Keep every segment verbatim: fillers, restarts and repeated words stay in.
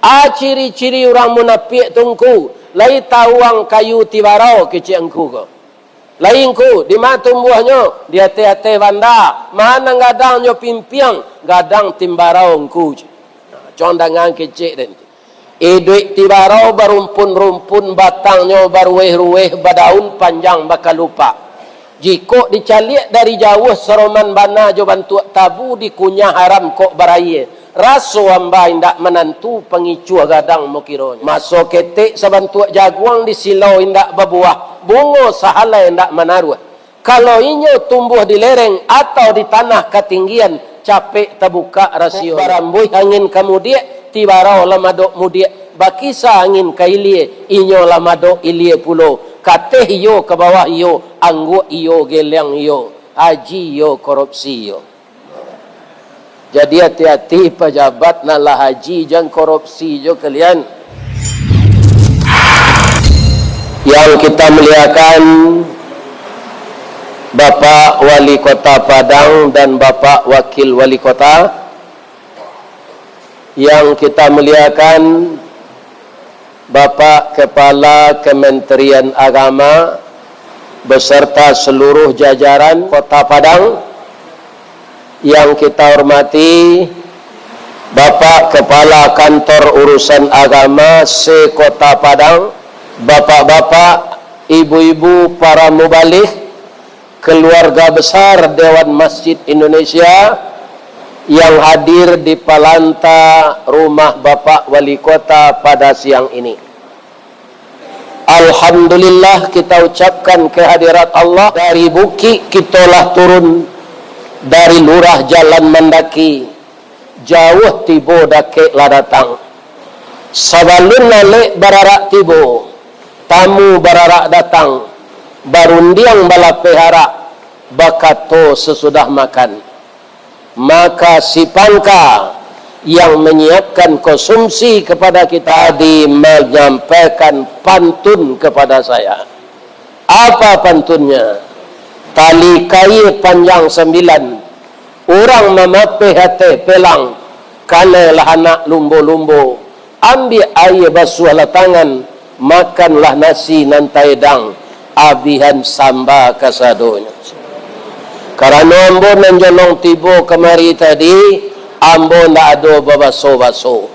A ciri-ciri urang munapiak tu ngku, lai tawuang kayu tibarau kecek ngku ko. Lai ngku, di ma tumbuahnyo? Di ateh-ateh banda. Ma nan gadang jo pimpiang? Gadang timbarau ngku. Nah, cuang dangan kecek den. Iduik tibarau barumpun-rumpun, batangnyo baruweh-ruweh, badaun panjang bakalupak. Jikok dicaliak dari jauah, saroman bana jo bantuak tabu, dikunyah haram kok baraia. Raso amba indak manantu, pangicuah gadang mokironyo. Maso ketek sabantuak jaguang, disilau indak babuah, bungo sahalai indak manaruah. Kalau inyo tumbuah di lereng atau di tanah katinggian, capek tabukak rasio. Barambuih angin ka mudiak, tibarau lah madok mudiak, bakisa angin ka ilia, inyo lah madok ilia pulo. Kateh iyo, ka bawah iyo, angguak iyo, geleng iyo, haji iyo, korupsi iyo. Jadi, ati-ati pajabat nan lah haji, jan korupsi jo kalian. Yang kita muliakan, Bapak Wali Kota Padang dan Bapak Wakil Wali Kota. Yang kita muliakan, Bapak Kepala Kementerian Agama beserta seluruh jajaran Kota Padang. Yang kita hormati, Bapak Kepala Kantor Urusan Agama se-Kota Padang, bapak-bapak, ibu-ibu, para mubalig, keluarga besar Dewan Masjid Indonesia yang hadir di palanta rumah Bapak Wali Kota pada siang ini. Alhamdulillah, kita ucapkan kehadirat Allah. Dari bukik kito lah turun, dari lurah jalan mandaki, jauah tibo dakek lah datang. Sabalun alek bararak tibo, tamu bararak datang, barundiang balapeh arak, bakato sasudah makan. Maka si pangka yang menyiapkan konsumsi kepada kita tadi menyampaikan pantun kepada saya. Apa pantunnya? Tali kaia panjang sambilan, urang mamapeh ateh pelang, kanai lah anak lumbo-lumbo, ambiak aia basuahlah tangan, makanlah nasi nan taedang, abihan samba kasadonyo. Karano ambo nan jolong tibo kamari tadi, ambo ndak ado babaso-baso.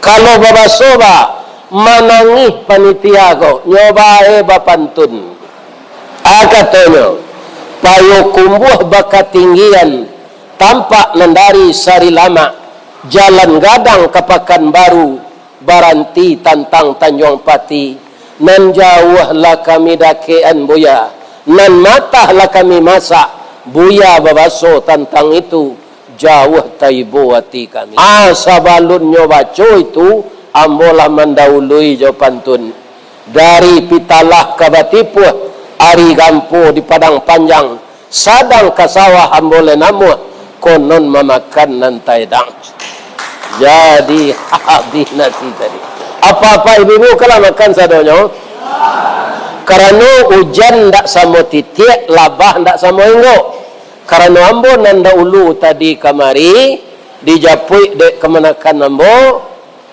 Kalau babaso ba, manangih panitia ko, nyo bae bapantun. A katonyo, Payokumbuah bakatinggian, tampak nan dari Sarilamak, jalan gadang ka Pakanbaru, baranti tantang Tanjuang Pati. Nan jauah lah kami dakekan, Buya, nan matah lah kami masak, Buya babaso tantang itu, jauah taibo ati kami. Ah, sabalunnyo baco itu, ambo lah mandahului jo pantun. Dari Pitalah ka Batipuah, ari gampo di Padang Panjang, sadang ka sawah ambo lai namuah, konon mamakan nan taedang. Jadi, habih nasi tadi. Apa-apa ibu-ibu kalah makan sadonyo? Karano ujan ndak samo titiak, labah ndak samo inggok. Karano ambo nan dahulu tadi kamari, dijapuik dek kamanakan ambo,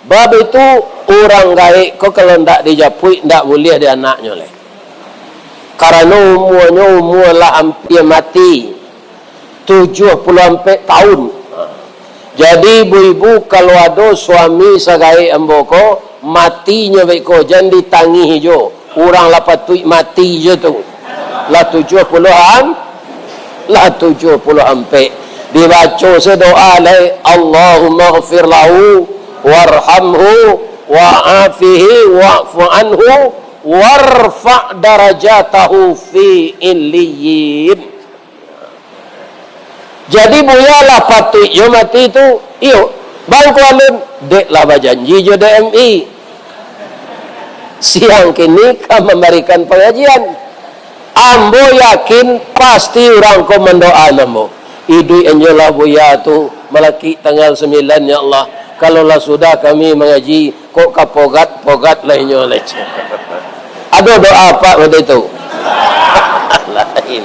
bab itu urang gaek ko kalau ndak dijapuik, ndak buliah di anaknyo lai. Karano umuanyo umua lah ampia mati, tujuah puluah ampek taun. Jadi, ibu-ibu, kalau ado suami sagaek ambo ko, matinyo baik ko, jan ditangih jo. Urang lah patuik mati jo tu. Lah tujuah puluah am-, lah tujuah puluah ampek. Dibaco se doa lai, "Allahumma ghfir lahu, warhamhu, wa'afihi, wa'fu anhu, warfa' darajatahu fi illiyin." Jadi, Buya lah patuik jo mati tu. Iyo, bangku alun, dek lah bajanji jo D M I. Siang kini ka mambarikan pangajian. Ambo yakin pasti urang ko mandoa ambo. Iduik anjolah Buya tu, malakik tanggal sambilan, ya Allah. Kalau lah sudah kami mangaji, kok ka pogat, pogat lah inyo lai. Ado doa apak pado itu? Lain.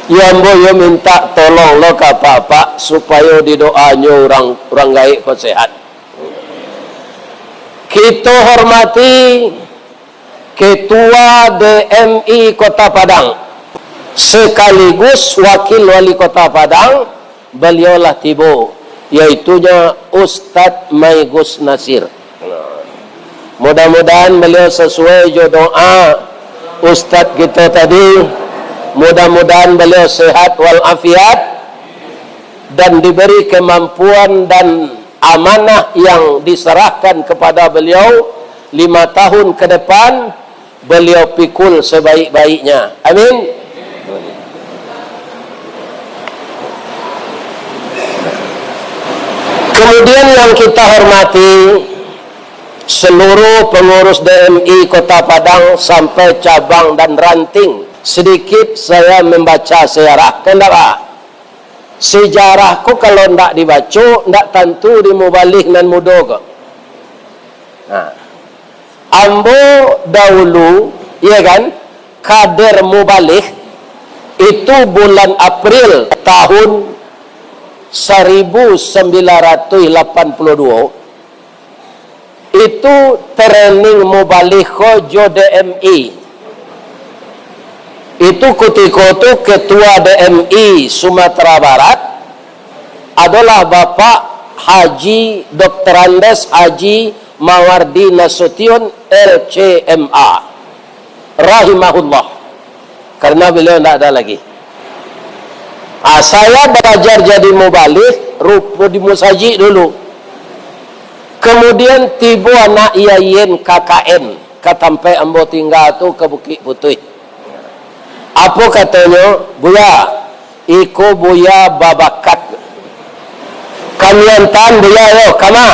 Yo ambo yo mintak tolong lo ka apak-apak, supayo didoanyo urang, urang gaek ko sehat. Kito hormati Ketua D M I Kota Padang, sekaligus Wakil Wali Kota Padang, baliau lah tibo, yaitunyo Ustadz Maigus Nasir. Mudah-mudahan baliau sasuai jo doa Ustadz kito tadi. Mudah-mudahan baliau sehat walafiat dan diberi kemampuan dan amanah yang diserahkan kepada beliau lima tahun ke depan, beliau pikul sebaik-baiknya. Amin. Kemudian yang kita hormati, seluruh pengurus D M I Kota Padang sampai cabang dan ranting. Sedikit saya membaca sejarah, kan ndak, Pak? Sejarah ko kalau ndak dibaco, ndak tantu di mubalih nan mudo ko. Nah, ambo dahulu, iya kan, kader mubalih itu bulan April tahun seribu sembilan ratus lapan puluh dua, itu training mubalih ko jo D M I. Itu kutiko tu ketua D M I Sumatera Barat adolah Bapak Haji Doktor Andes Haji Mawardi Nasution, L C M A, rahimahullah. Karena beliau ndak ada lagi. Ah, saya belajar jadi mubalih, rupo di musajik dulu. Kemudian tibo anak I A I N K K N ka tampek ambo tingga tu, ka Bukik Putuih. Apo katonyo, "Buya, iko Buya babakat. Kami antaan Buya yo, kama?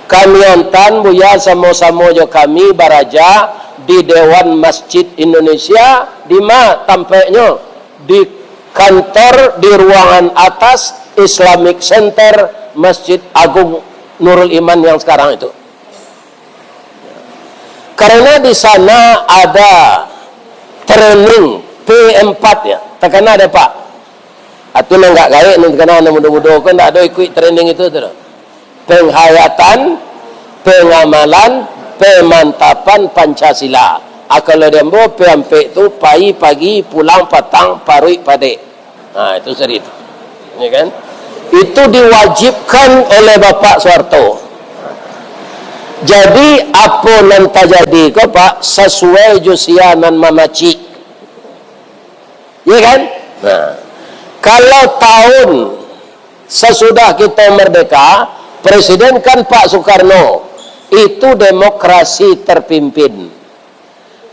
Kami antaan Buya samo-samo jo kami baraja di Dewan Masjid Indonesia." "Di ma tampeknyo?" "Di kantor, di ruangan atas, Islamic Center, Masjid Agung Nurul Iman yang sekarang itu." Karena di sana ada training P empat, ya. Takana dek Apak? Atu nan agak gaek, nan takana nan mudo-mudo ko ndak ado ikuik training itu tu doh. Penghayatan, pengamalan, pemantapan Pancasila. Ah, kalau di ambo, P ampek tu, pai pagi, pulang patang, paruik padek. Ha, itu cerita. Ya kan? Itu diwajibkan oleh Bapak Soeharto. Jadi, apo nan tajadi ko, Pak, sasuai jo sia nan mamacik. Ya kan? Nah, kalau tahun sasudah kita merdeka, presiden kan Pak Soekarno, itu demokrasi terpimpin.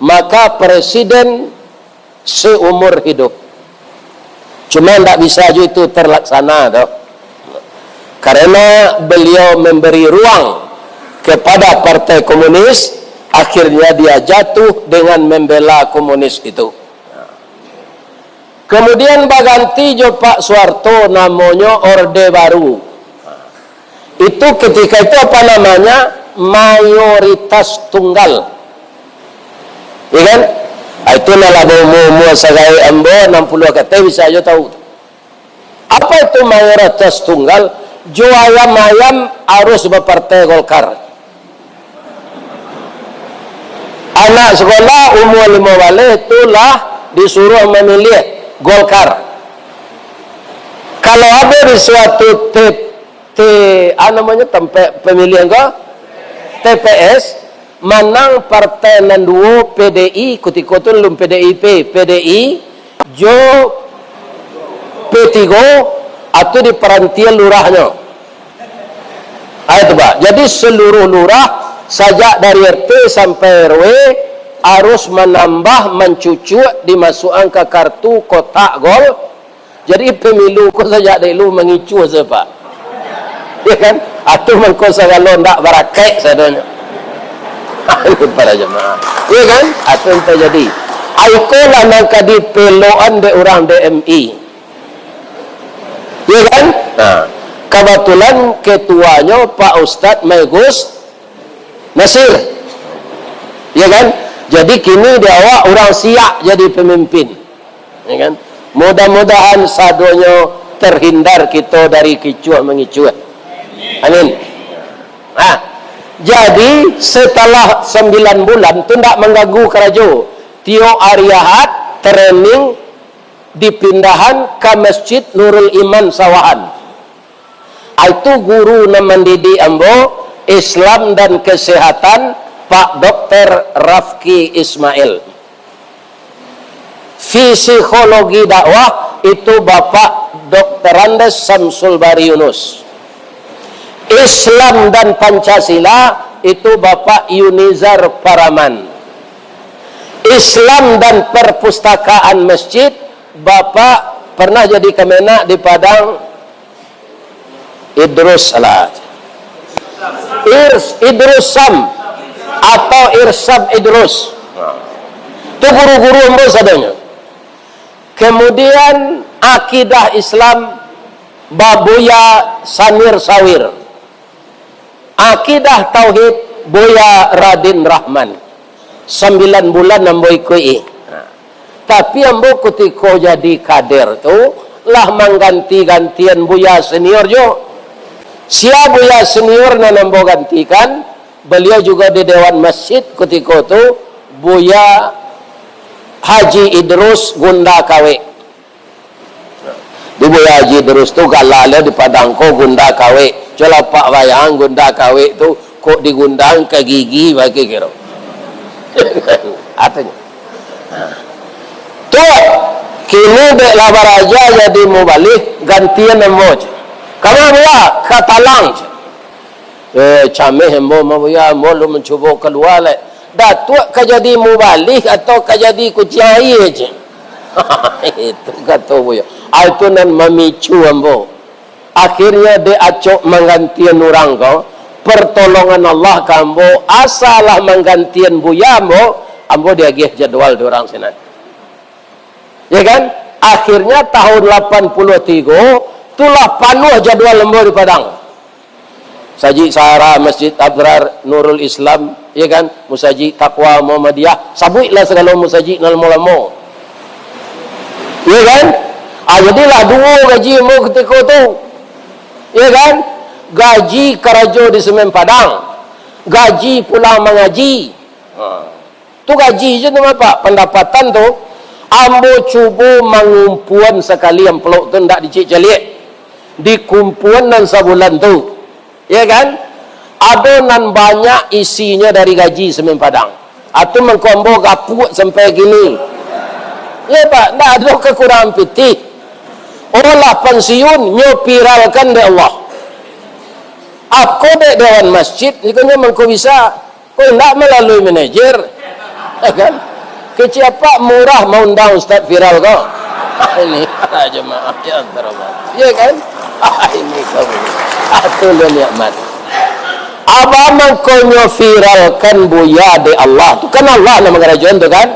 Maka presiden seumur hidup. Cuma ndak bisa jo itu terlaksana, doh. Karena beliau memberi ruang kepada Partai Komunis, akhirnya dia jatuh dengan membela komunis itu. Kemudian baganti jo Pak Soeharto, namonyo Orde Baru. Itu ketika itu apa namanya? Mayoritas tunggal. Ya kan? Ah, itu nan lah baumua-umua sagaek ambo, anam puluah kateh, bisa ajo tahu. Apa itu mayoritas tunggal? Jo ayam-ayam harus bapartai Golkar. Anak sekolah umur limo baleh tu lah disuruh mamiliah Golkar. Kalau ado di suatu te-, te-, ah, namonyo, tampek pamilihan ko, T P S, manang partai nan duo, P D I, kutiko tu alun P D I P, P D I, jo P tigo, atu diparantian lurahnyo. Ah, itu, Pak. Jadi, seluruh lurah, sajak dari R T sampai R W, harus manambah, mancucuk, dimasuakan ka kartu kotak gol. Jadi, pemilu ko sajak dari dulu mangicuah sajo, Pak. Ya kan? Atu mangko sagalo ndak barakaik sadonyo. Ini para jemaah. Ya kan? Atu yang terjadi. Ikolah nan ka dipelokan dek urang D M I. Ya kan? Nah, kebetulan ketuanyo Pak Ustadz Maigus Nasir. Ya kan? Jadi kini di awak urang siak jadi pemimpin. Ya kan? Mudah-mudahan sadonyo terhindar kito dari kicuah-mangicuah. Amin. Ah. Jadi, setelah sembilan bulan tu ndak mangganggu karajo. Tiok ari Ahad, training dipindahan ka Masjid Nurul Iman Sawahan. Itu guru nan mandidik ambo Islam dan Kesehatan, Pak Doktor Rafki Ismail. Psikologi dakwah itu Bapak Doktor Andes Samsul Bari Yunus. Islam dan Pancasila itu Bapak Yunizar Paraman. Islam dan perpustakaan masjid, Bapak pernah jadi Kemenak di Padang, Idrus, alah. Irs, Idrus Sam atau Irsam Idrus. Tu guru-guru ambo sadonyo. Kemudian akidah Islam Babuya Sanir Sawir. Akidah tauhid Buya Radin Rahman. Sambilan bulan ambo ikuik-i. Tapi ambo kutiko jadi kader tu, lah mangganti-gantian buya senior jo. Sia buya senior nan ambo gantikan, baliau jugo di Dewan Masjid kutiko tu, Buya Haji Idrus Gunda Kawek. Di Buya Haji Idrus tu, gala lo di Padang ko Gunda Kawek. Cubo lah Apak bayangkan Gunda Kawek tu, kok digundang ka gigi bagi kiro. Katonyo. Tu, kini dek lah baraja jadi mubalih, gantian ambo, cek. Kama Buya? Ka Talang, cek. Eh, cameh ambo mah, Buya, ambo alun mancubo kalua lai. Datuak ka jadi mubalih atau ka jadi kuciang aia, cek? Itu kato Buya. Ah, itu nan mamicu ambo. Akhirnyo dek acok manggantian urang ko, pertolongan Allah ka ambo, asa lah manggantian Buya ambo, ambo diagiah jadwal dek urang sinan. Ya kan? Akhirnyo tahun lapan puluh tigo, tu lah panuah jadwal ambo di Padang. Musajik Sahara, Masjid Abrar, Nurul Islam, ya kan? Musajik Takwa Muhammadiyah, sabuiklah sagalo musajik nan lamo-lamo. Ya kan? Ah, jadilah duo gaji ambo kutiko tu. Ya kan? Gaji karajo di Semen Padang, gaji pulang mangaji. Ha. Tu gaji je tu, Bapak. Pandapatan tu, ambo cubo mangumpuan sakali amplop tu, ndak dicaliak-caliak. Dikumpuan nan sabulan tu. Ya kan? Ado nan banyak isinyo dari gaji Semen Padang. Atu mangko ambo gapuak sampai kini. Ya, Pak, ndak ado kakurangan pitih. Orang lah pansiun, nyo viralkan dek Allah. Ako dek Dewan Masjid, jikok nyo mangko bisa. Kok indak malalui manajer? Ya kan? Kecek Apak murah maundang ustaz viral ko. Ini para jemaah yang terhormat. Ya kan? Ah, ini kamu. Ah, tu lah nikmat. Apak mangkonyo viralkan Buya dek Allah. Tu kan Allah nan mangarajoan tu kan?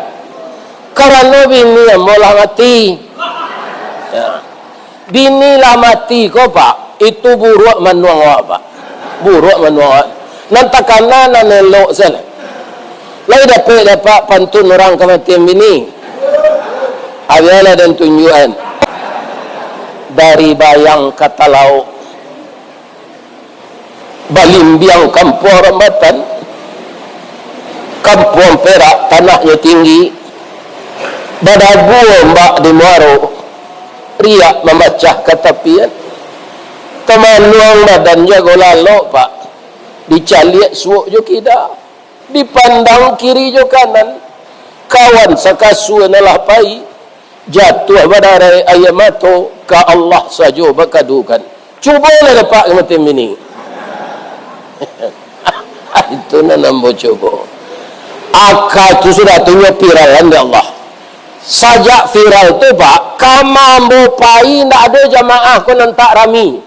Karano bini ambo lah mati. Ya. Bini lah mati ko, Pak, itu buruak manuang awak, Pak. Buruak manuang awak. Nan takana, nan elok sajo. Lai dapek dek Apak pantun urang kamatian bini? Abialah den tunjuakan. Dari Bayang ka Talauk. Balimbiang kampuang Rambatan, kampuang Perak tanahnyo tinggi, badabu ombak di muaro, riak mamacah ka tapian. Tamanuang badan jago lalok, Pak, dicaliak suok jo kida, dipandang kiri jo kanan, kawan sakasua nan lah pai, jatuah badarai aia mato, ka Allah sajo bakadukan. Cubolah dapek kamatian bini. Itu nan ambo cubo. Aka tu sudah tu nyo viralan dek Allah. Sajak viral tu, Pak, kama ambo pai ndak ado jamaah ko nan tak rami.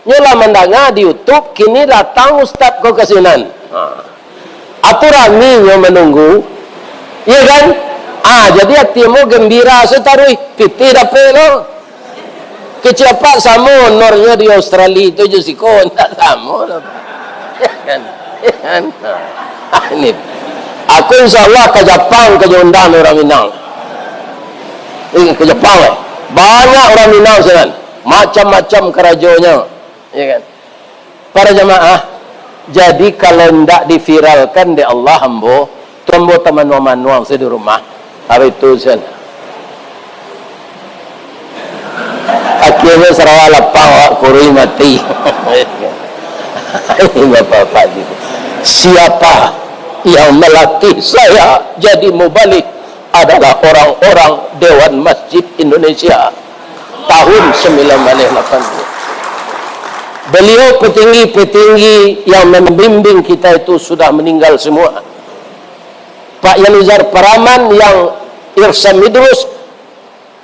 Nyo lah mandanga di YouTube, kini datang ustaz ko ka sinan. Ha. Atu rami nyo manunggu. Iya kan? Ah, jadi ati ambo gembira sataruih, pitih dapek lo. Kecek Apak samo honornyo di Australia tu jo siko, ndak samo lah. Iya kan? Iya kan? Ah, ini. Aku insya Allah ka Japang ka diundang urang Minang. Eh, ka Japang, eh. Banyak urang Minang sinan. Macam-macam karajonyo. Iya kan? Para jamaah, Jadi, kalau ndak diviralkan dek Allah ambo, tu ambo tamanuang-manuang sajo di rumah. Apa itu, Ustaz? Akhirnyo sarawa lapang, awak kurui mati. Ini bapak-bapak gitu. Siapa yang melatih saya jadi mubalig? Adalah orang-orang Dewan Masjid Indonesia tahun sembilan belas lapan puluh. Beliau, petinggi-petinggi yang membimbing kita itu sudah meninggal semua. Pak Yanizar Paraman, yang Irsam Idrus,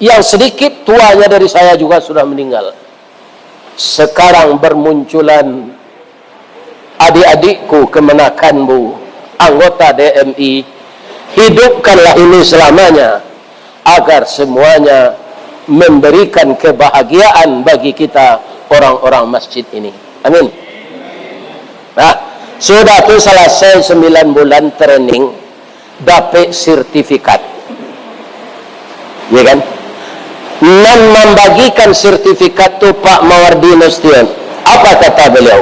yang sedikit tuanya dari saya juga sudah meninggal. Sekarang bermunculan adik-adikku kemenakanmu, anggota D M I, hidupkanlah ini selamanya, agar semuanya memberikan kebahagiaan bagi kita orang-orang masjid ini. Amin. Nah, sudah tu salasai sambilan bulan training, dapek sertifikat. Ya kan? Nan mambagikan sertifikat tu Pak Mawardi Nasution. Apa kata beliau?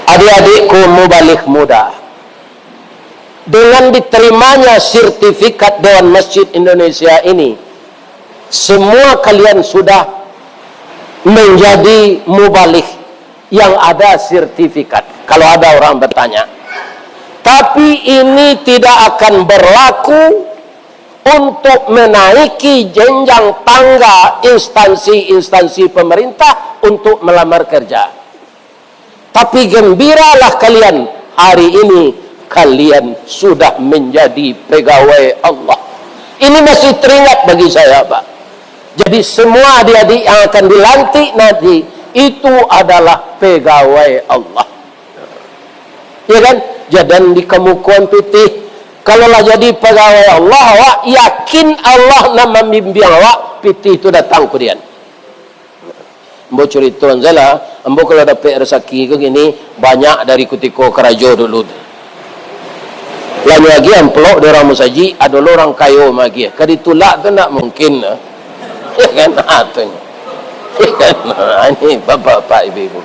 Adik-adikku mubalig muda, dengan diterimanya sertifikat Dewan Masjid Indonesia ini, semua kalian sudah menjadi mubalig yang ada sertifikat. Kalau ada orang bertanya, tapi ini tidak akan berlaku untuk menaiki jenjang tangga instansi-instansi pemerintah untuk melamar kerja. Tapi gembiralah kalian, hari ini kalian sudah menjadi pegawai Allah. Ini masih teringat bagi saya, Pak. Jadi, semua adik-adik yang akan dilantik nanti, itu adalah pegawai Allah. Ya kan? Jadan di kamukuan pitih. Kalau lah jadi pegawai Allah, awak yakin Allah nan mambimbing awak, pitih tu datang kudian. Ambo curito sajolah, ambo kalau dapek rasaki ko kini, banyak dari kutiko karajo dulu tu. Lah nyo agiah amplop di urang musajik, ado lo urang kayo maagiah. Ka ditulak tu ndak mungkin. Ya kan? Ha, tu nyo. Ya kan? Ha, ini bapak-bapak, ibu-ibu.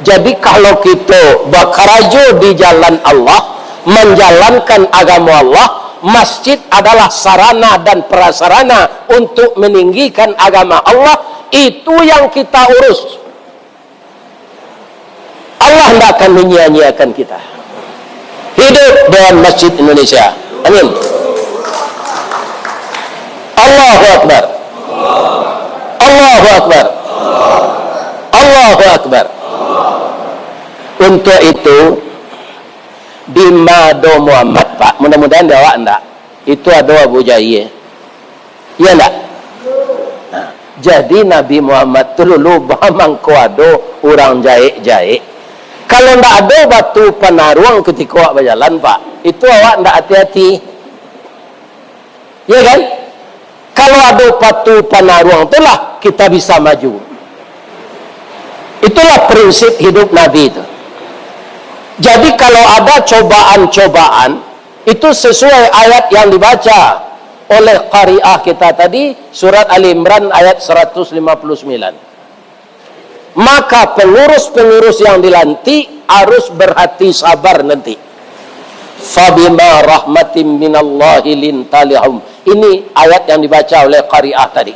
Jadi, kalau kito bakarajo di jalan Allah, manjalankan agamo Allah, masjid adalah sarana dan prasarana untuk meninggikan agama Allah, itu yang kita urus. Allah ndak akan menyia-nyiakan kita. Hidup Dewan Masjid Indonesia. Amin. Allahu Akbar. Allahu Akbar. Allahu Akbar. Untuk itu, di ma ado Muhammad, Pak. Mudah-mudahan di awak ndak. Itu ado Abu Jahil. Iya ndak? Nah, jadi Nabi Muhammad tu dulu bamangko ado urang jahek-jahek. Kalau ndak ado batu panaruang kutiko awak bajalan, Pak, itu awak ndak hati-hati. Iya kan? Kalau ado batu panaruang tu lah kita bisa maju. Itulah prinsip hidup Nabi tu. Jadi, kalau ada cobaan-cobaan, itu sesuai ayat yang dibaca oleh qariah kita tadi, surat Ali Imran ayat seratus lima puluh sembilan. Maka pengurus-pengurus yang dilantik harus berhati sabar nanti. "Fabima rahmatim minallahi linta lahum." Ini ayat yang dibaca oleh qariah tadi.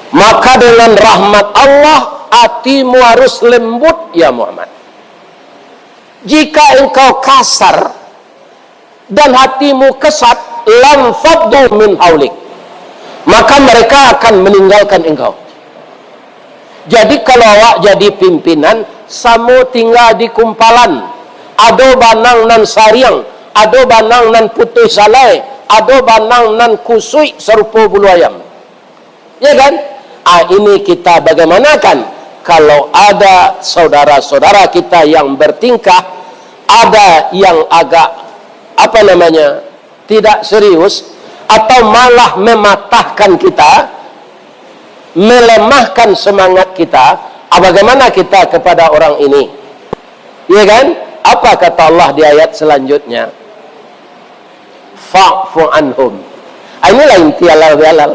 Maka dengan rahmat Allah, hatimu harus lembut, ya Muhammad. Jika engkau kasar dan hatimu kesat, "lanfaddu min haulik," maka mereka akan meninggalkan engkau. Jadi, kalau awak jadi pimpinan, samo tingga di kumpalan. Ado banang nan sariang, ado banang nan putuih salai, ado banang nan kusuik sarupo bulu ayam. Ya kan? Ah, ini kita bagaimanakan? Kalau ada saudara-saudara kita yang bertingkah, ada yang agak, apa namanya, tidak serius, atau malah mematahkan kita, melemahkan semangat kita, ah, bagaimana kita kepada orang ini? Ya kan? Apa kata Allah di ayat selanjutnya? "Fa'fu anhum." Ah, inilah inti halal bihalal.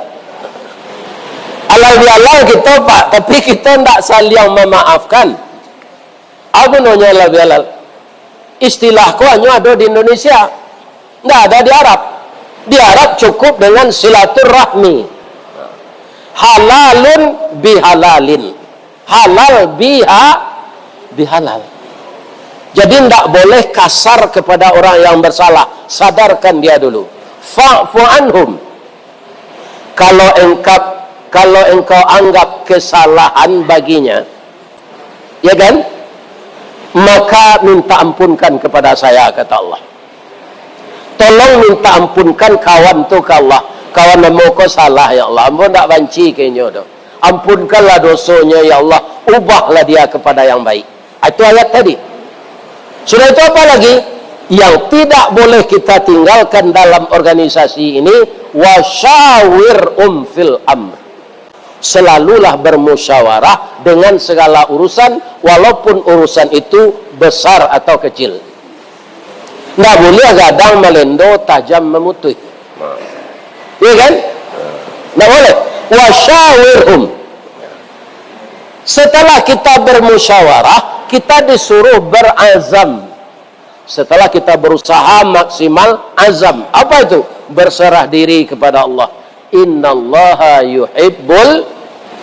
Halal bihalal kita, Pak, tapi kita ndak saling memaafkan. Apa gunanya halal bihalal? Istilah ko hanyo ado di Indonesia. Ndak ada di Arab. Di Arab cukup dengan silaturahmi. Halalun bihalalin. Halal biha-, bihalal. Jadi, ndak boleh kasar kepada orang yang bersalah. Sadarkan dia dulu. Fa'fu anhum. Kalau engkau, kalau engkau anggap kesalahan baginya, ya kan? Maka minta ampunkan kepada saya, kata Allah. Tolong minta ampunkan kawan tu ka Allah. Kawan ambo ko salah, ya Allah. Ambo ndak banci ka inyo tu. Ampunkanlah dosonyo, ya Allah. Ubahlah dia kepada yang baik. Ah, itu ayat tadi. Sudah itu apa lagi? Yang tidak boleh kita tinggalkan dalam organisasi ini, wasyawirhum fil amr. Selalulah bermusyawarah dengan segala urusan, walaupun urusan itu besar atau kecil. Ndak buliah gadang malendo, tajam mamutuih. Iya kan? Ndak boleh. Wasyawirhum. Setelah kita bermusyawarah, kita disuruh berazam. Setelah kita berusaha maksimal, azam. Apa itu? Berserah diri kepada Allah. Innallaha yuhibbul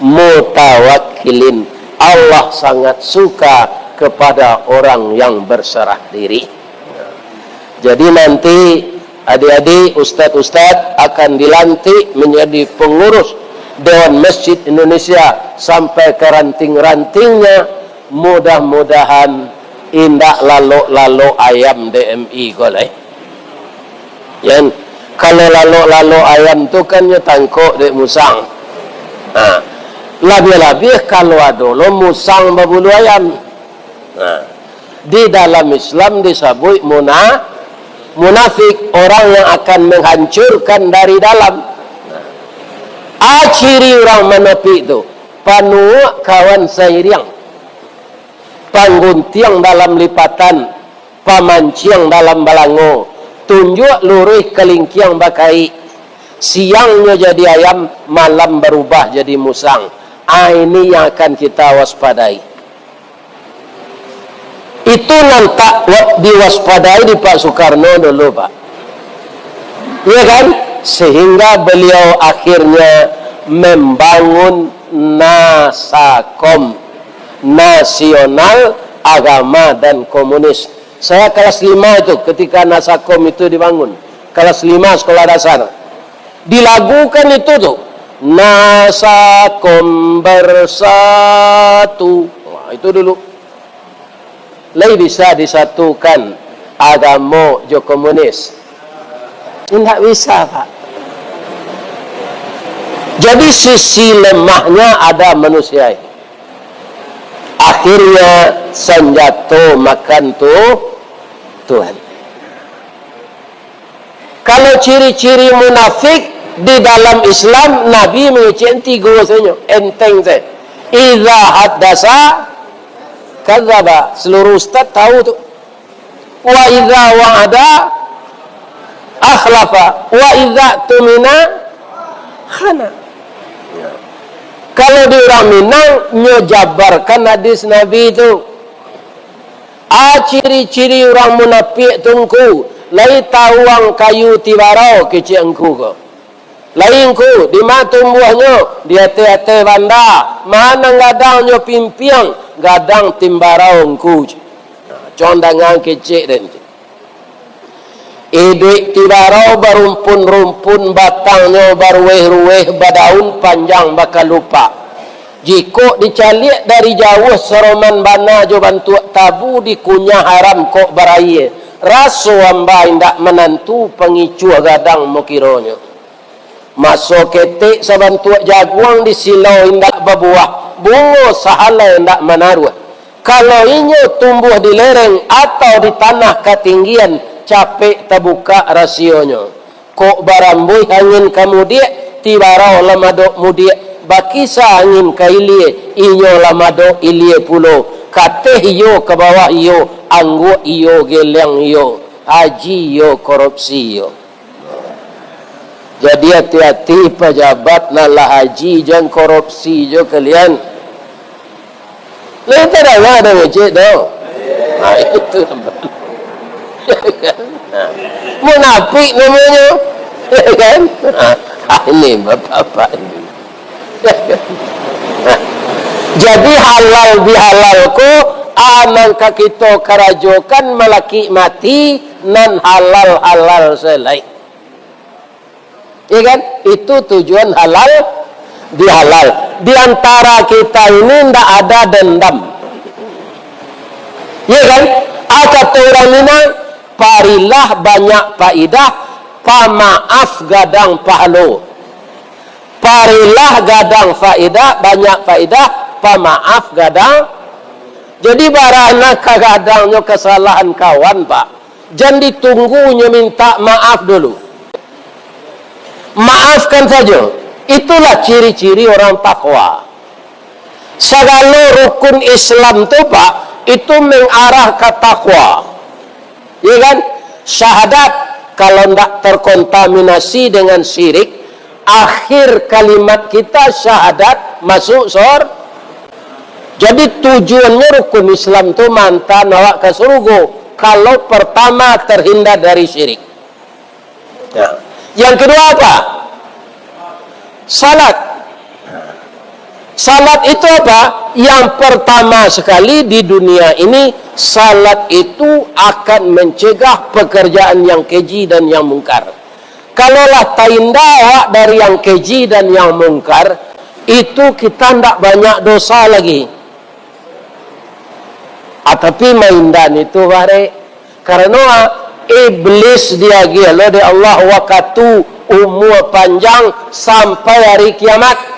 mutawakkilin. Allah sangat suka kepada orang yang berserah diri. Jadi, nanti adik-adik, ustaz-ustaz akan dilantik menjadi pengurus Dewan Masjid Indonesia sampai ke ranting-rantingnya. Mudah-mudahan indak lalok-lalok ayam D M I ko lai. Yan, kalau lalok-lalok ayam tu kan nyo tangkok dek musang. Ha. Labiah-labiah kalau ado lo musang babulu ayam. Nah, di dalam Islam disabuik muna-, munafik, orang yang akan menghancurkan dari dalam. Nah, a ciri urang munafik tu, panuak kawan sairiang, pangguntiang dalam lipatan, pamanciang dalam balango, tunjuak luruih kalingkiang bakaik, siangnyo jadi ayam, malam barubah jadi musang. Ah, ini yang akan kita waspadai. Itu nan tak wa-, diwaspadai di Pak Soekarno dulu, Pak. Iya kan? Sehingga beliau akhirnya membangun Nasakom, Nasional Agama dan Komunis. Saya kelas lima itu ketika Nasakom itu dibangun. Kelas lima sekolah dasar. Dilagukan itu tu. Nasakom bersatu. Wah, itu dulu. Lai bisa disatukan agamo jo komunis? Indak bisa, Pak. Jadi, sisi lemahnya ada manusia ini. Akhirnya, sanjato makan tu Tuhan. Kalau ciri-ciri munafik di dalam Islam, Nabi mangecek tigo sajo, enteng sajo. Iza haddasa kadzaba, seluruh ustaz tahu tu. Wa iza wa'ada akhlafa, wa iza tumina khana. Kalau di urang Minang, nyo jabarkan hadis Nabi tu. A ciri-ciri urang munafik tu, Ngku, lai tawuang kayu tibarau kecek Ngku ko. Lai Ngku, di ma tumbuahnyo? Di ateh-ateh banda. Ma nan gadang nyo pimpiang? Gadang tibarau Ngku. Nah, condangan kecek den tu. Iduik tibarau barumpun-rumpun, batangnyo baruweh-ruweh, badaun panjang bakalupak. Jikok dicaliak dari jauah, saroman bana jo bantuak tabu, dikunyah haram kok baraia. Raso amba indak manantu, pangicuah gadang mokironyo. Maso ketek sabantuak jaguang, di silau indak babuah, bungo sahalai indak manaruah. Kalau inyo tumbuah di lereng atau di tanah katinggian, capek tabukak rasionyo. Kok barambuih angin ka mudiak, tibarau lah madok mudiak, bakisa angin ka ilia, inyo lah madok ilia pulo, kateh iyo, ka bawah iyo, angguak iyo, geleng iyo, haji iyo, korupsi iyo. Jadi, ati-ati pajabat nan lah haji, jan korupsi jo kalian. Lai tadanga ado ngecek tu? Ha, itu. Munafik namonyo. Kan? Ah, ini bapak-bapak ini. Jadi halal bihalal ko, a nan ka kito karajokan malakik mati, nan halal-halal se lai. Ya kan? Itu tujuan halal bihalal. Di antara kita ini ndak ada dendam. Ya kan? A kato urang Minang, parilah banyak faidah, pamaaf gadang pahalo. Parilah gadang faidah, banyak faidah, pamaaf gadang. Jadi, bara nan ka gadangnyo kasalahan kawan, Pak. Jan ditunggu nyo minta maaf dulu. Maafkan sajo. Itulah ciri-ciri orang takwa. Sagalo rukun Islam tu, Pak, itu mengarah ka takwa. Ya kan? Syahadat, kalau ndak terkontaminasi dengan syirik, akhir kalimat kita syahadat masuk sor-, jadi tujuannya rukun Islam tu mantan awak ke surga. Kalau pertama terhindar dari syirik. Ya. Yang kedua apa? Salat. Salat itu apa? Yang pertama sekali di dunia ini, salat itu akan mencegah pekerjaan yang keji dan yang mungkar. Kalaulah tainda awak dari yang keji dan yang mungkar, itu kita ndak banyak dosa lagi. Ah, tapi maindan itu barek. Karano, ah, iblis diagiah lo dek Allah wakatu, umua panjang sampai hari kiamat.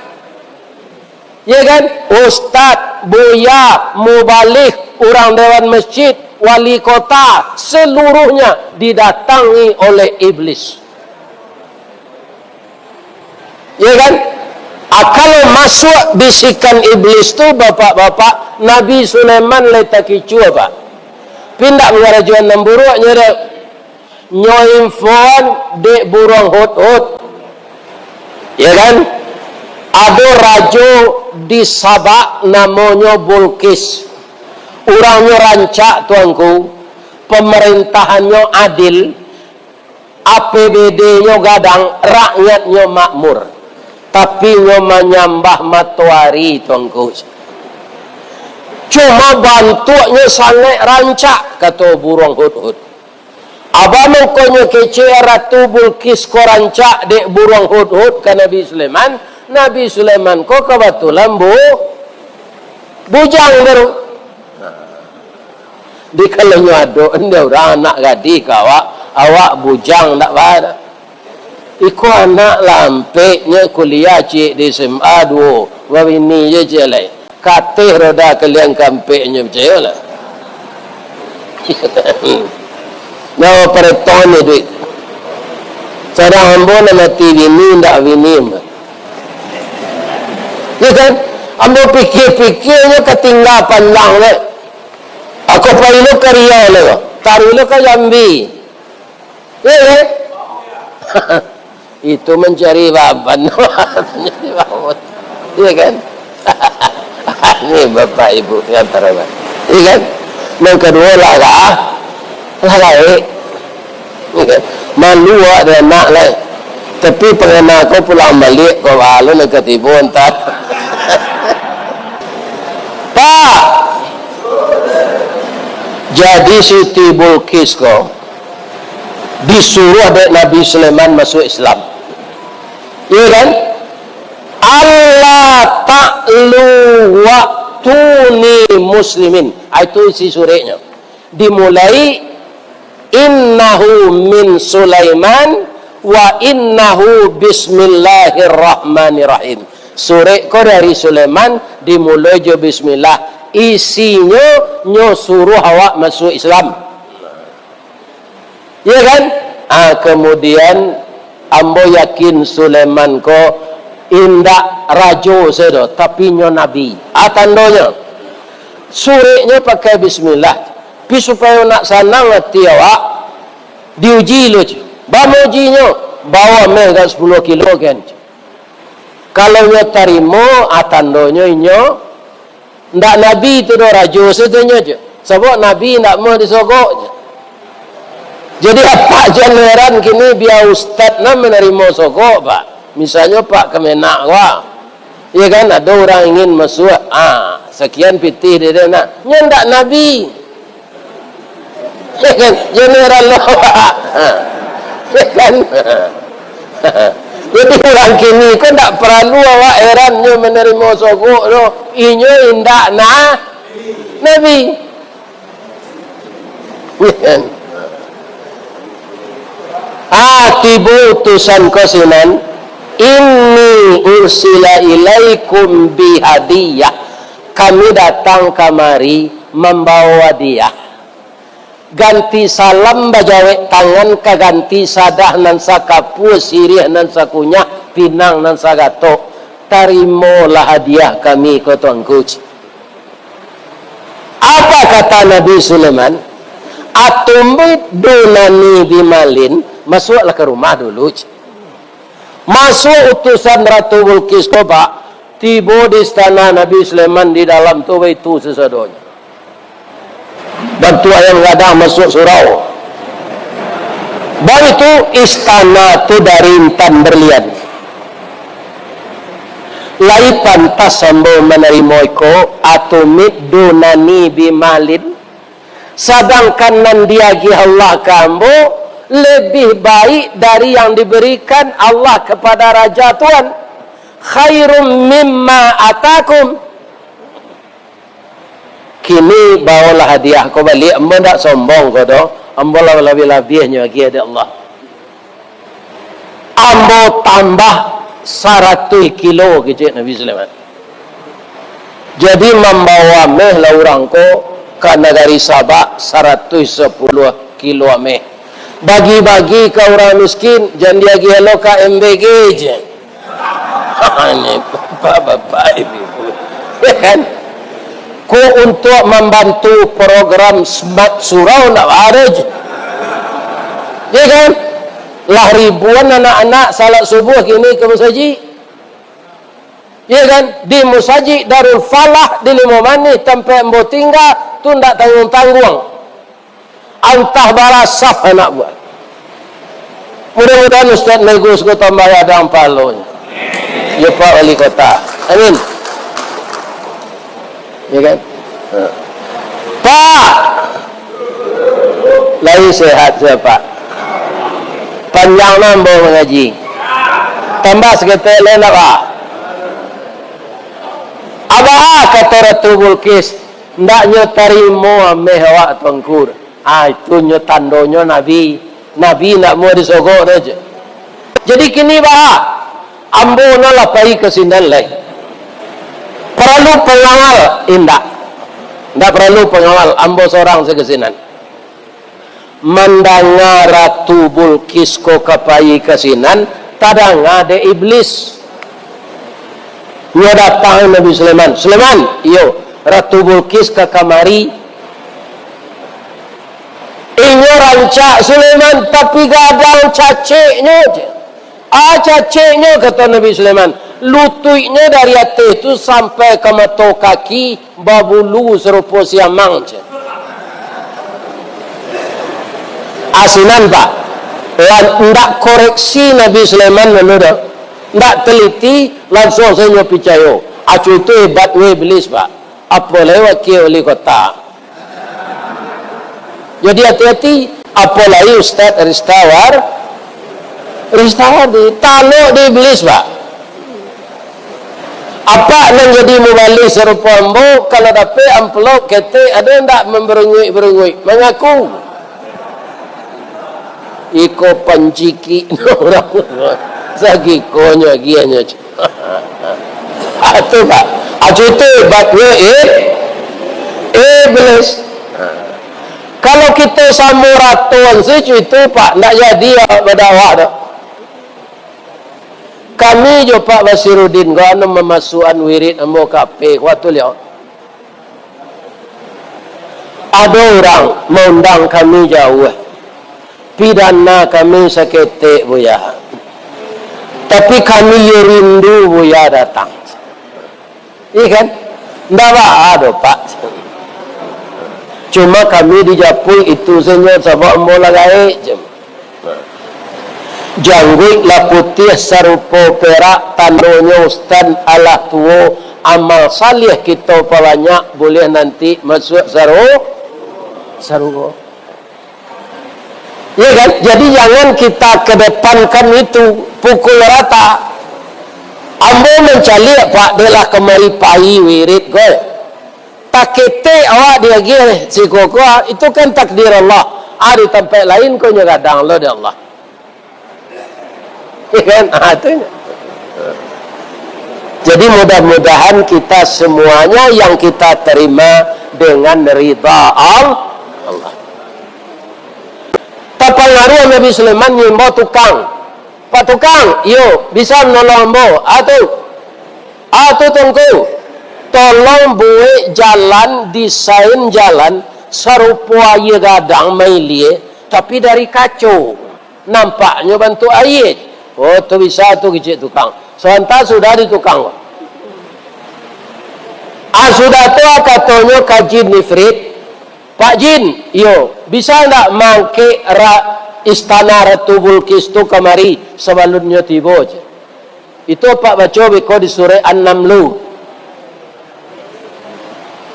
Ya kan? Ustaz, buya, mubalig, urang dewan masjid, wali kota, seluruhnya didatangi oleh iblis. Ya kan? Ah, kalau masuak bisikan iblis tu, bapak-bapak, Nabi Sulaiman lai takicuah, Pak. Pindak mangarajoan nan buruaknyo dek. Nyo infoan dek buruang hudhud. Ya kan? Ado rajo di Sabak namonyo Bulqis. Urangnyo rancak, Tuanku. Pemerintahannyo adil. A P B D-nyo gadang, rakyatnyo makmur. Tapi nyo manyambah matoari, Tuanku. Cuma bantuaknyo sangaik rancak, kato buruang hudhud. Apo mangkonyo kecek Ratu Bulqis ko rancak dek buruang hudhud ka Nabi Sulaiman? Nabi Sulaiman ko kabatulan bu-, bujang baru. Di kalau nyo ado, ndak urang anak gadih ka awak, awak bujang ndak ba-, iko anak lampeknyo kuliah ciek di S M A duo, babini je ciek lai. Kateh roda kaliang kampeknyo, picayolah. Nyawa paretonyo duit. Sadang ambo nan mati bini, ndak bini, ambo. Ya kan? Ambo pikia-pikianyo ka tingga panjang, kan? Ako pai lo ka Riau lo, taruih lo ka Jambi. Ya kan? Itu mancari baban. Mancari baban. Ya kan? Ini bapak ibu yang terhormat. Ya kan? Yang kedua lah, lah. Lah, lah, eh. Malu awak dek anak lai. Tapi pangana ko pulang baliak, ko balu nan katibo antah. Pak, jadi Siti Bulqis ko disuruh dek Nabi Sulaiman masuk Islam. Iya kan? "Alla ta'lu wa'tuni muslimin." Ah, itu isi sureknyo. Dimulai, "Innahu min Sulaiman wa innahu bismillahirrahmanirrahim." Surek ko dari Sulaiman, dimulai jo bismillah. Isinyo, nyo suruh awak masuk Islam. Ya kan? Ah, kemudian, ambo yakin Sulaiman ko indak rajo sajo, tapi nyo nabi. Ah, tandonyo, sureknyo pakai bismillah. Pi supayo nak sanang ati awak, diuji lo, cu. Bamo ujinyo, bawa meh agak sapuluah kilo, kan, cu. Kalau nyo tarimo, ah, tandonyo inyo ndak nabi tu doh, rajo sajo nyo, cu. Sabab nabi ndak amuah disogok, cu. Jadi, apak jan heran kini bia ustad nan manarimo sogok, Pak. Misalnyo Pak Kemenak, wah. Iyo kan, ado urang ingin masuak, ah, sakian pitih dek den, nah. Nyo ndak Nabi. Iyo kan, jan heran lo, Pak. Ah. Iyo kan? Jadi, urang kini ko ndak paralu awak heran nyo manarimo sogok tu. Inyo indak na-, Nabi. Ah, tibo utusan ko sinan, "Inni ursila ilaikum bihadiyah." Kami datang kamari mambawa hadiah. Ganti salam bajawek tangan ka ganti sadah nan sakapua, siriah nan sakunyah, pinang nan sagatok. Tarimolah hadiah kami ko, Tuanku. Apa kata Nabi Sulaiman? "Atumiddunani bimalin," masuaklah ka rumah dulu, cik. Masuak utusan Ratu Bulqis ko, Pak, tibo di istana Nabi Sulaiman, di dalam tu baitu sasadonyo. Bantuak ayam gadang masuak surau. Baitu istana tu dari intan berlian. Lai pantas ambo manarimo iko, "Atumiddunani bimalin," sadangkan nan diagiah Allah ka ambo lebih baik dari yang diberikan Allah kepada raja tuan. "Khairum mimma atakum." Kini baolah hadiah ko baliak, ambo ndak sombong ko doh, ambo lah labiah-labiahnyo agiah dek Allah. Ambo tambah saratuih kilo, kecek Nabi Sulaiman. Jadi, mambawa ameh lah urang ko ka nagari Sabak, saratuih sapuluah kilo ameh. Bagi-bagi ka urang miskin, jan diagiah lo ka M B G je. Ini bapak-bapak, ibu-ibu. Ya kan? Ko untuak mambantu program Smart Surau ndak ado je. Ya kan? Lah ribuan anak-anak salat subuh kini ka masajik. Ya kan? Di Masajik Darul Falah di Limau Manih, tampek ambo tingga, tu ndak tangguang-tangguang. Antah bara saf anak buah. Mudah-mudahan Ustaz Negus ko tambah gadang pahalonyo. Ya, Pak Wali Kota. Amin. Ya kan? Ha. Pak! Lai sehat sia, Pak? Panjang lah ambo mangaji. Tambah saketek lai ndak, Pak? Abaha kato Ratu Bulqis, "Ndak nyo tarimo ameh awak, Tuanku." Ah, itu nyo tandonyo Nabi. Nabi ndak mau disogok doh, cek. Jadi kini, bah, ambo no lah pai ka sinan lai. Paralu pangawal? Indak. Ndak paralu pangawal, ambo sorang se ka sinan. Mandanga Ratu Bulqis ko ka pai ka sinan, tadanga dek Iblis. Nyo datang Nabi Sulaiman. "Sulaiman." "Iyo." "Ratu Bulqis ka kamari." "Inyo rancak, Sulaiman, tapi gadang caceknyo," cek. "Ah, caceknyo," kato Nabi Sulaiman, "lutuiknyo dari ateh tu sampai ka mato kaki babulu sarupo siamang," cek. Asinan, Pak. Lan-, ndak koreksi Nabi Sulaiman dulu doh. Ndak teliti, langsuang sajo picayo. Acu itu hebatnyo Iblis, Pak. Apo lai wakil wali kota. Jadi, hati-hati, apolai Ustaz Ristawar, Ristawar di, talok di Iblis, Pak. Apak nan jadi mubalih sarupo ambo, kalau dapek amplop ketek, ado ndak mambarunguik-barunguik? Mangaku. Iko pancikik urang. Sagikonyo agiahnyo. Ah, tu, Pak. Ah, cuti hebatnyo, eh, Iblis. Kalau kito samo ratoan se cuti, Pak, ndak jadi awak badakwah tu. Kami jo Pak Basirudin ko anu mamasuakan wirid ambo ka P K, kuat tu liau. Ado urang maundang kami jauah. Pidana kami saketek, Buya. Tapi kami yo rindu Buya datang. Iya kan? Ndak baa doh, Pak. Cuma kami di Japui itu sajo, sabab ambo lah gaek, cuma. Jangguik lah putiah sarupo perak, tandonyo ustad alah tuo, amal saleh kito pabanyak, buliah nanti masuak saru-, sarugo. Ya kan? Jadi jangan kita kedepankan itu, pukul rata. Ambo mancaliak, Pak, dek lah kamari pai wirid ko. Taketek awak diagiah siko ko, itu kan takdir Allah. Ah, di tampek lain ko nyo gadang lo dek Allah. Ya kan? Ah, tu nyo. Jadi mudah-mudahan kita semuanya yang kita terima dengan ridha Al-, Allah. Tapangaruah Nabi Sulaiman ngimbau tukang. "Pak Tukang, iyo, bisa manolong ambo?" "Ah, tu. Ah, tu, Tuanku. Tolong buek jalan, desain jalan, sarupo aia gadang mailia, tapi dari kaco. Nampaknyo bantuak aia." "Oh, tu bisa tu," kecek tukang. Sabanta sudah di tukang. Ah, sudah tu, ah, katonyo ka jin ifrit, "Pak Jin, iyo, bisa ndak maangkek ra-, istana Ratu Bulqis tu kamari sabalunnyo tibo?" Itu apak baco beko di surek An-Namlu.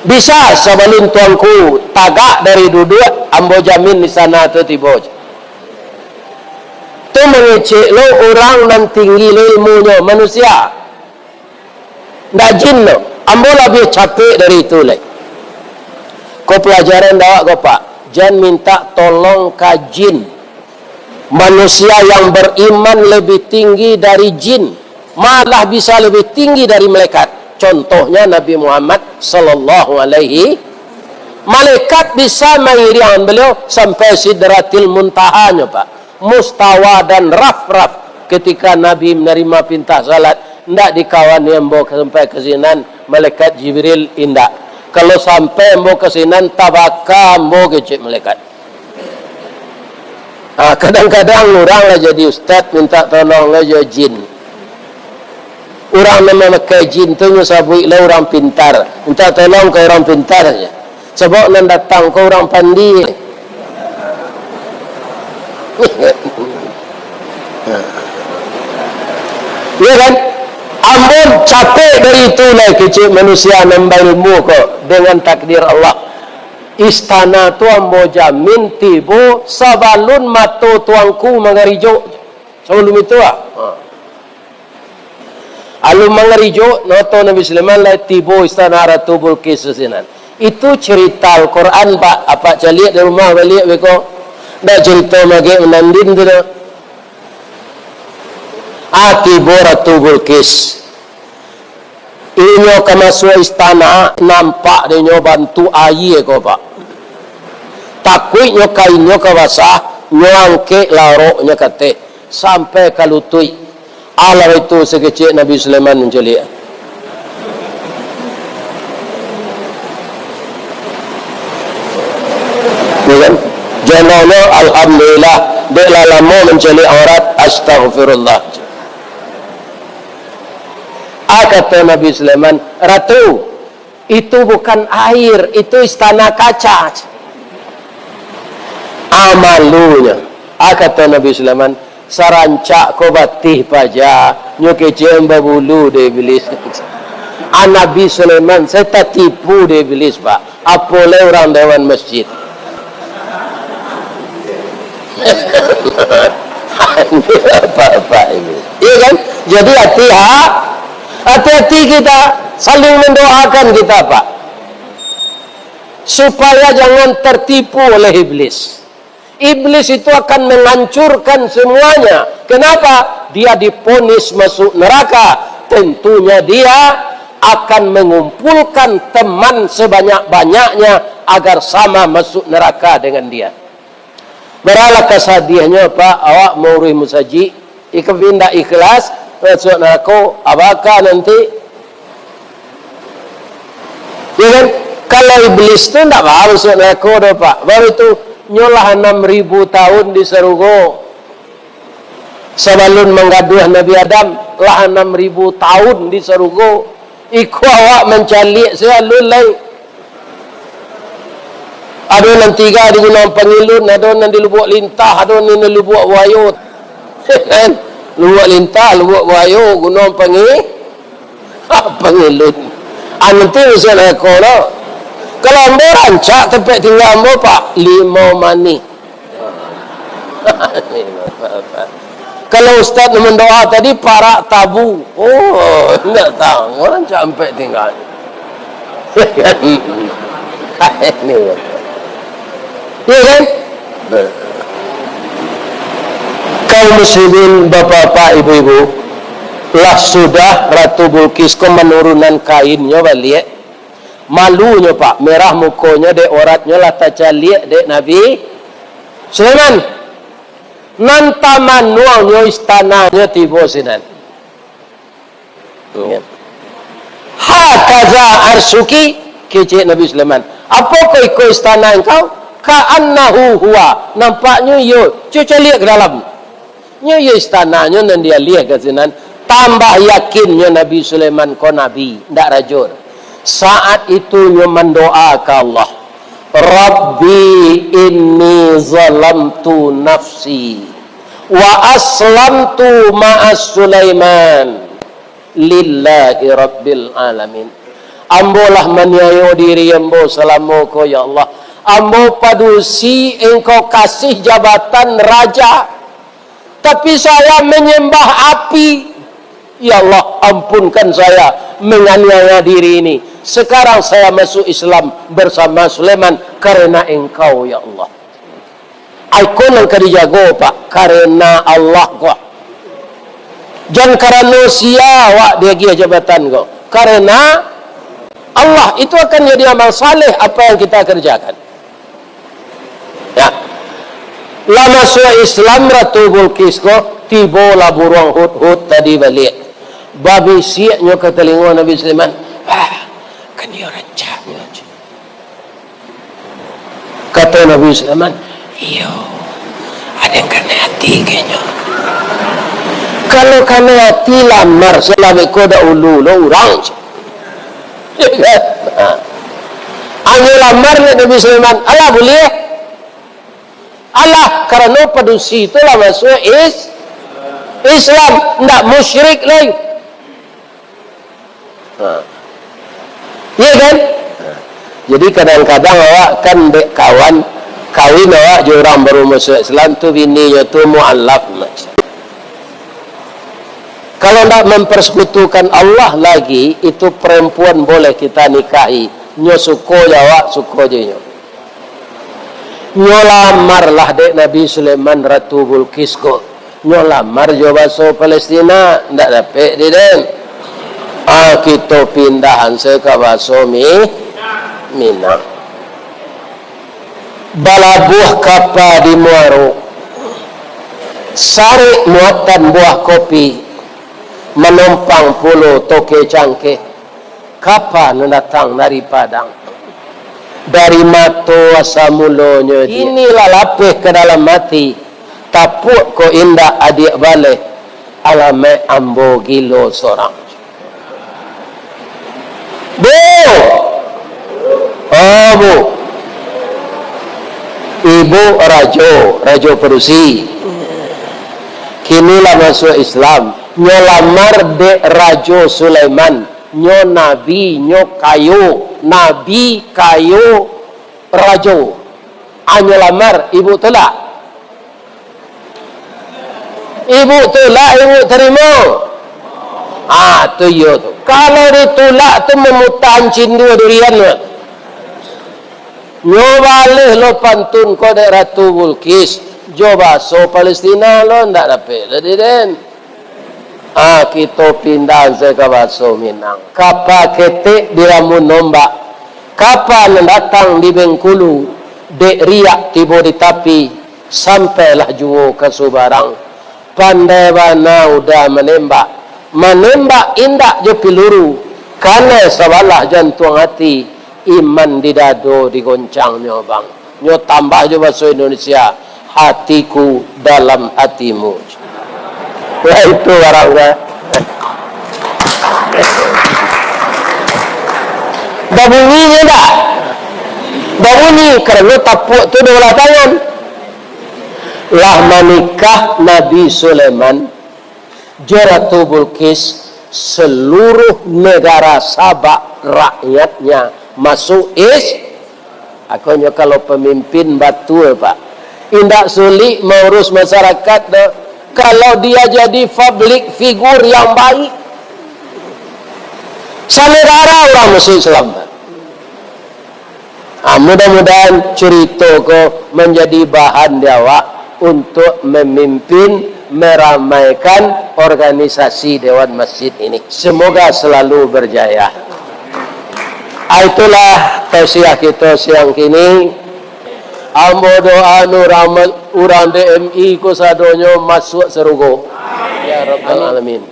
"Bisa, sabalun Tuanku tagak dari duduak, ambo jamin istana tu tibo." Tu mangecek lo urang nan tinggi lo ilmunyo, manusia. Ndak jin tu. Ambo labiah capek dari itu lai. Ko pelajaran dek awak ko, Pak. Jan mintak tolong ka jin. Manusia yang beriman lebih tinggi dari jin. Malah bisa lebih tinggi dari malaikat. Contohnya Nabi Muhammad sallallahu alaihi. Malaikat bisa mairiang beliau sampai Sidratil Muntahanyo, Pak. Mustawa dan raf-raf ketika Nabi menerima pintah salat, ndak dikawani ambo sampai ka sinan, malaikat Jibril indak. Kalau sampai ambo ka sinan, tabaka ambo kecek malaikat. Ah, kadang-kadang urang lah jadi ustaz, minta tolong lah jo jin. Urang nan mamakai jin tu nyo sabuik lah urang pintar. Minta tolong ka urang pintar sajo. Sabab nan datang ko urang pandi. Ya kan? Ambo capek dari itu lah kecek manusia nan bailmu ko dengan takdir Allah. Istana tu ambo jamin tibo sabalun mato tuanku mangarijo. Sabalun itu lah. Ha. Alun mangarijo, noto Nabi Sulaiman lah tibo istana Ratu Bulqis sinan. Itu cerita Al-Quran, Pak. Apak caliak di rumah baliak beko. Ndak cerita magek manandin tu doh. Ah, tibo Ratu Bulqis. Inyo ka masuak istana, nampak dek inyo bantuak aia ko, Pak. Takuik nyo kainnyo ka basah, nyo angkek laroknyo ka ateh, sampai ka lutuik. Alah itu sakecek Nabi Sulaiman mancaliak. Ya kan? Jonohnyo, "Alhamdulillah, dek lah lamo mancaliak aurat, astaghfirullah." Ah, kato Nabi Sulaiman, "Ratu, itu bukan air, itu istana kaca." Ah, malunyo. Ah, kato Nabi Sulaiman, "Sarancak ko batih paja, nyo kecek babulu dek Iblis." Ah, Nabi Sulaiman, sayo tatipu dek Iblis, Pak. Apo lai urang dewan masjid. Apa-apa ini. Iya kan? Jadi hati-ha-, hati-hati kita, saling mendoakan kita, Pak. Supaya jangan tertipu oleh iblis. Iblis itu akan menghancurkan semuanya. Kenapa? Dia diponis masuk neraka. Tentunya dia akan mengumpulkan teman sebanyak-banyaknya agar sama masuk neraka dengan dia. Baralah kasadiahnyo, Pak, awak mauruih musajik, ikam indak ikhlas, masuk narako, abaka nanti. Ya kan? Kalau iblis tu ndak ba masuk narako doh, Pak. Baru tu, nyo lah anam ribu tahun di sarugo. Sabalun manggaduah Nabi Adam, lah anam ribu tahun di sarugo. Iko awak mancaliak se alun lai. Ado nan tingga di Gunuang Pangilun, ado nan di Lubuak Lintah, ado nan di Lubuak Buayo. Kan? Lubuak Lintah, Lubuak Buayo, Gunuang Pangi-, Pangilun. Anu tu urusan ako lo. Kalau ambo rancak tampek tingga ambo, Pak, Limau Manih. Kalau ustaz nan mandoa tadi, Parak Tabu. Oh, indak tahu. Rancak tampek tingga. Ini. Iya kan? Kaum muslimin, bapak-bapak, ibu-ibu, lah sudah Ratu Bulqis ko manurunan kainnyo baliak. Malunyo, Pak, merah mukonyo dek auratnyo lah tacaliak dek Nabi Sulaiman. Nan tamanuangnyo istananyo tibo sinan. Hakaza arsyuki, kecek Nabi Sulaiman. Apokoh iko istana engkau? Ka'annahu huwa. Nampaknyo iyo. Cubo caliak ka dalam. Nyo iyo istananyo nan dialiah ka sinan. Tambah yakinnyo Nabi Sulaiman ko nabi, ndak rajo. Saat itu nyo mandoa ka Allah, "Rabbi inni zalamtu nafsi wa aslamtu ma'a Sulaiman lillahi rabbil alamin." Ambo lah maniayo diri ambo salamo ko, ya Allah. Ambo padusi Engkau kasih jabatan raja, tapi saya menyembah api. Ya Allah, ampunkan saya menganiaya diri ini. Sekarang saya masuk Islam bersama Sulaiman karena Engkau, ya Allah. Ai ko nan ka dijago, Pak, karena Allah ko. Jan karano sia awak diagiah jabatan ko. Karena Allah, itu akan jadi amal saleh apa yang kita kerjakan. Ya. Lah masuak Islam Ratu Bulqis ko, tibolah buruang hudhud tadi baliak. Babisiaknyo ka talingo Nabi Sulaiman, "Ah, kan iyo rancaknyo." Kato Nabi Sulaiman, "Iyo, ado nan kanai ati kayaknyo." Kalau kanai ati, lamar salah beko dahulu lo urang. Ha. Anyo lamar dek Nabi Sulaiman, alah buliah. Alah, karano padusi tu lah masuak is-, Islam, ndak musyrik lai. Ha. Iya kan? Ha. Jadi kadang-kadang awak kan dek kawan, kawin awak jo urang baru masuak Islam tu, bininyo tu mualaf. Kalau ndak mempersekutukan Allah lagi, itu perempuan boleh kita nikahi. Nyo suko jo awak, suko jo inyo. Nyo lamarlah dek Nabi Sulaiman Ratu Bulqis ko. Nyo lamar jo baso Palestina, ndak dapek di den. Ah, kito pindahan se ka baso Mi-, Minang. Balabuah kapa di muaro. Sarik muatan buah kopi. Manompang pulo toke cangkeh. Kapa nan datang dari Padang? Dari mato asa mulonyo. Inilah lapeh ka dalam ati, tapuak ko indak adiak baleh, alamaik ambo gilo sorang. Bu! Oh, Bu. Ibu rajo, rajo padusi. Kini lah masuak Islam. Nyo lamar dek Rajo Sulaiman. Nyo nabi, nyo kayo, nabi kayo rajo. Anyo lamar, ibu tulak. Ibu tulak, ibu tarimo. Ah, tu iyo tu. Kalau ditulak tu mamutaan cindua durian tu. Nyo baleh lo pantun ko dek Ratu Bulqis. Jo baso Palestina lo ndak dapek lo di den. Ah, kito pindah se ka baso Minang. Kapa ketek diramun ombak, kapa nan datang di Bengkulu, dek riak tibo di tapi, sampailah juo ka subarang. Pandai bana udah manembak, manembak indak jo piluru, kanai sabalah jantuang ati, iman di dado digoncangnyo, bang. Nyo tambah jo baso Indonesia, "Hatiku dalam hatimu." Wah, itu barang dah. Babunyi nyo dah. Babunyi karano tapuak tu dua balah tangan. Lah manikah Nabi Sulaiman jo Ratu Bulqis, seluruh negara Sabak rakyatnya masuk Is-, akonyo kalau pamimpin batua, Pak, indak sulik maurus masyarakat doh, kalau dia jadi public figure yang baik. Sanegara urang masuk Islam, Pak. Ah, mudah-mudahan curito ko manjadi bahan di awak untuk mamimpin, maramaikan organisasi Dewan Masjid ini. Semoga selalu berjaya. Ah, itulah tausiah kito siang kini. Ambo doa nu rahmat urang D M I ko sadonyo masuak sarugo. Ya Rabbal Alamin.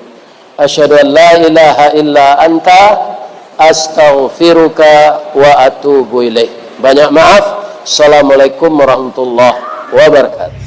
Asyhadu an la ilaha illa anta, astaghfiruka wa atubu ilaik. Banyak maaf. Assalamualaikum warahmatullahi wabarakatuh.